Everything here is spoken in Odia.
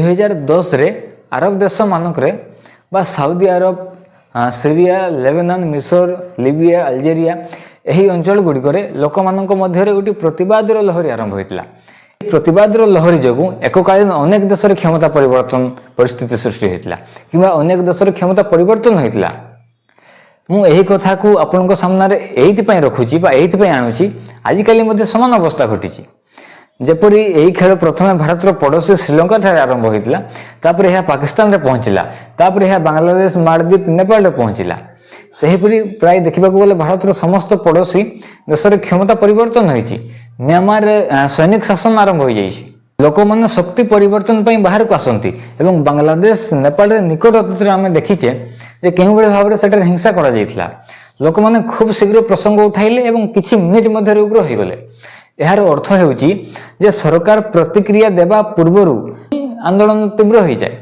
2010ରେ ଆରବ ଦେଶମାନଙ୍କରେ ବା ସାଉଦି ଆରବ, ସିରିଆ, ଲେବାନନ, ମିଶର, ଲିବିଆ, ଆଲଜେରିଆ, ଏହି ଅଞ୍ଚଳ ଗୁଡ଼ିକରେ ଲୋକମାନଙ୍କ ମଧ୍ୟରେ ଗୋଟିଏ ପ୍ରତିବାଦର ଲହରୀ ଆରମ୍ଭ ହୋଇଥିଲା। ପ୍ରତିବାଦର ଲହରୀ ଯୋଗୁଁ ଏକକାଳୀନ ଅନେକ ଦେଶରେ କ୍ଷମତା ପରିବର୍ତ୍ତନ ପରିସ୍ଥିତି ସୃଷ୍ଟି ହୋଇଥିଲା କିମ୍ବା ଅନେକ ଦେଶରେ କ୍ଷମତା ପରିବର୍ତ୍ତନ ହୋଇଥିଲା। ମୁଁ ଏହି କଥାକୁ ଆପଣଙ୍କ ସାମ୍ନାରେ ଏଇଥିପାଇଁ ରଖୁଛି ବା ଏଇଥିପାଇଁ ଆଣୁଛି, ଆଜିକାଲି ମଧ୍ୟ ସମାନ ଅବସ୍ଥା ଘଟିଛି। ଯେପରି ଏହି ଖେଳ ପ୍ରଥମେ ଭାରତର ପଡ଼ୋଶୀ ଶ୍ରୀଲଙ୍କାଠାରେ ଆରମ୍ଭ ହୋଇଥିଲା, ତାପରେ ଏହା ପାକିସ୍ତାନରେ ପହଞ୍ଚିଲା, ତାପରେ ଏହା ବାଂଲାଦେଶ, ମାଳଦ୍ୱୀପ, ନେପାଳରେ ପହଞ୍ଚିଲା। ସେହିପରି ପ୍ରାୟ ଦେଖିବାକୁ ଗଲେ ଭାରତର ସମସ୍ତ ପଡ଼ୋଶୀ ଦେଶରେ କ୍ଷମତା ପରିବର୍ତ୍ତନ ହୋଇଛି। ମିଆଁମାରରେ ସୈନିକ ଶାସନ ଆରମ୍ଭ ହୋଇଯାଇଛି। ଲୋକମାନେ ଶକ୍ତି ପରିବର୍ତ୍ତନ ପାଇଁ ବାହାରକୁ ଆସନ୍ତି ଏବଂ ବାଂଲାଦେଶ, ନେପାଳରେ ନିକଟ ଅତୀତରେ ଆମେ ଦେଖିଛେ ଯେ କେଉଁଭଳି ଭାବରେ ସେଠାରେ ହିଂସା କରାଯାଇଥିଲା। ଲୋକମାନେ ଖୁବ୍ ଶୀଘ୍ର ପ୍ରସଙ୍ଗ ଉଠାଇଲେ ଏବଂ କିଛି ମିନିଟ୍ ମଧ୍ୟରେ ଉଗ୍ର ହୋଇଗଲେ। ଏହାର ଅର୍ଥ ହେଉଛି ଯେ ସରକାର ପ୍ରତିକ୍ରିୟା ଦେବା ପୂର୍ବରୁ ଆନ୍ଦୋଳନ ତୀବ୍ର ହୋଇଯାଏ।